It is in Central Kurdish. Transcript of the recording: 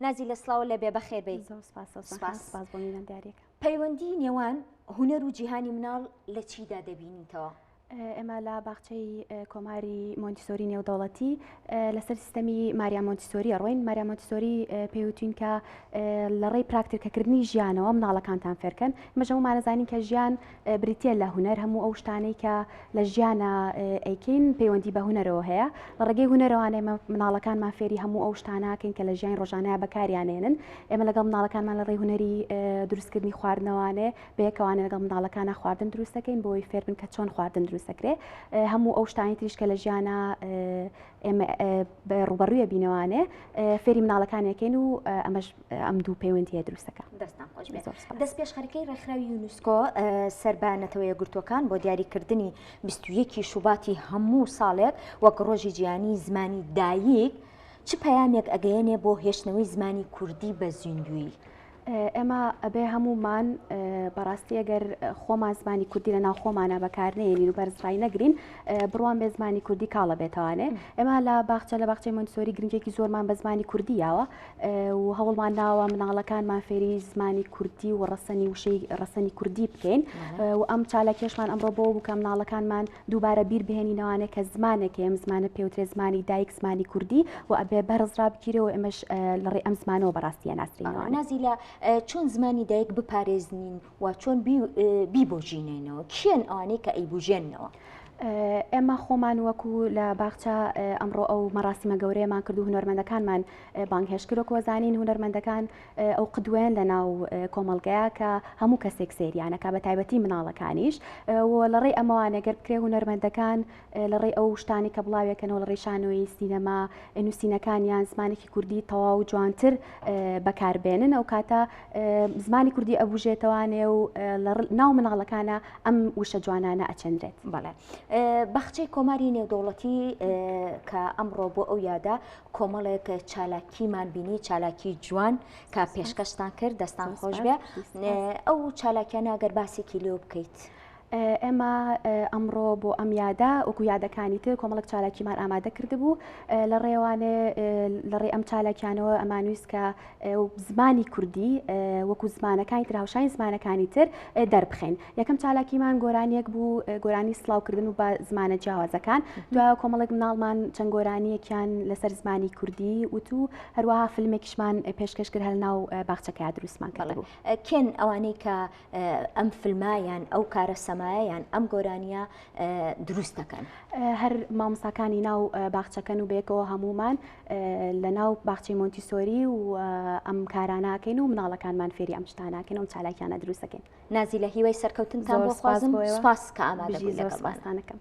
نازیلە سڵاو لە بێ بەخێر بێی. زۆر سپاس سۆسن سپاس. خان سپاس بۆ میوانداریەکە. پەیوەندی نێوان هونەر و جیهانی مناڵ لە چیدا دەبینیتەوە؟ ئێمە لە باخچەی کۆماری مۆنتیسۆری نێودەوڵەتی لەسەر سیستەمی ماریا مۆنتیسۆری ئەڕۆین. ماریا مۆنتیسۆری پێیوتوین کە لە ڕێی پراکتیکەکردنی ژیانەوە مناڵەکانتان فێرکەن. ئێمەش هەموومان ئەزانین کە ژیان بریتییە لە هونەر، هەموو ئەو شتانەی کە لە ژیانا ئەیکەین پەیوەندی بە هونەرەوە هەیە. لە ڕێگەی هونەرەوانە ئێمە مناڵەکانمان فێری هەموو ئەو شتانە ئەکەین کە لە ژیانی ڕۆژانەیا بەکاریان ئێنن. ئێمە لەگەڵ مناڵەکانمان لە ڕێی هونەری دروستکردنی خواردنەوانێ بەیەکەوانێ لەگەڵ منداڵەکانا خواردن دروست دەکەین بۆ ئەوەی فێربن کە چۆن خواردن دروست دەکرێ. هەموو ئەو شتانی تریش کە لە ژیانا ئێمە ڕووبەڕوویە بینەوانێ فێری مناڵەکانێکین و ئەمەش ئەم دوو پەیوەندیە دروستەکە. دەستان خۆش بێت. دەستپێشخەرەکەی ڕێکخراوی یونسکۆ سەر بە نەتەوە یەکگرتووەکان بۆ دیاریکردنی 21 شوباتی هەموو ساڵێک وەک ڕۆژی جیهانی زمانی دایک چ پەیامێک ئەگەیەنێ بۆ هێشتنەوەی زمانی کوردی بە زیندوویی؟ ئێمە ئەبێ هەموومان بەڕاستی ئەگەر خۆمان زمانی کوردی لە ناو خۆمانە بەکار نێنین و بەرز ڕای نەگرین بڕوان بێ زمانی کوردی کاڵە بێتوانێ ئێمە لە باخچە لە باخچەی مۆنتسۆری گرنگێکی زۆرمان بە زمانی کوردی یاوە و هەوڵمان داوە مناڵەکانمان فێری زمانی کوردی و ڕەسەنی وشەی ڕەسەنی کوردی بکەین و ئەم چالاکیەشمان ئەمڕۆ بۆ بوو کە مناڵەکانمان دووبارە بیر بهێنینەوانێ کە زمانێک هەیە ئەم زمانە پێوترێ زمانی دایک زمانی کوردی و ئەبێ بەرز ڕابگیرێ و ئێمەش لە ڕێی ئەم زمانەوە بەڕاستی ئەناسرێینەوانێ. نازیلە چۆن زمانی دایک بپارێزنین و چۆن بیبوژینینەوە؟ کێن ئەوانەی کە ئەیبوژێننەوە؟ ئێمە خۆمان وەکو لە باخچە ئەمڕۆ ئەو مەراسیمە گەورەیەمان کرد و هونەرمەندەکانمان بانگهێشت کرد، وەکو ئەزانین هونەرمەندەکان ئەو قدوەیەن لە ناو کۆمەڵگەیا کە هەموو کەسێک سەیریانەکا بە تایبەتی مناڵەکانیش و لە ڕێی ئەمەوانە گەر بکرێ هونەرمەندەکان لە ڕێی ئەو شتانی کە بڵاوێکەنەوە لە ڕێی شانۆیی سینەما نووسینەکانیان زمانێکی کوردی تەواو جوانتر بەکاربێنن ئەو کاتە زمانی کوردی ئەبوژێتەوانێ و لە ناو مناڵەکانە ئەم وشە جوانانە ئەچێنرێت. بەڵێ باخچەی کۆماری نێودەوڵەتی کە ئەمڕۆ بۆ ئەو یادە کۆمەڵێک چالاکیمان بینی چالاکی جوان کە پێشکەشتان کرد دەستان خۆش بێ ئەو چالاکیانە گەر باسێکی لێو بکەیت. ئێمە ئەمڕۆ بۆ ئەم یادە وەکو یادەکانی تر کۆمەڵک چالاکیمان ئامادە کردبوو لە ڕێوانێ لە ڕێ ئەم چالاکیانەوە ئەمانویست کە زمانی کوردی وەکو زمانەکانی تر هاوشانی زمانەکانی تر دەربخەین یەکەم چالاکیمان گۆرانیەک بوو گۆرانی سڵاوکردن و بە زمانە جیاوازەکان دوای کۆمەڵێک مناڵمان چەند گۆرانیەکیان لەسەر زمانی کوردی وت و هەروەها فیلمێکیشمان پێشکەش کرد هەر ناو باخچەکە دروستمان کردبوو. کێن ئەوانەی کە ئەم فیلمە یان ئەو کارە سەمایە یان ئەم گۆرانیە دروست دەکەن؟ هەر مامۆستاکانی ناو باخچەکەن و بەیەکەوە هەموومان لە ناو باخچەی مۆنتیسۆری و ئەم کاراناکەین و مناڵەکانمان فێری ئەم شتاناکەین و چالاکیانە دروستەکەین. نازیلە هیوای سەرکەوتنتان بۆ خوازم سپاس کە ئامادە بووی لەگەڵمان. زۆر سپاستانەکەم.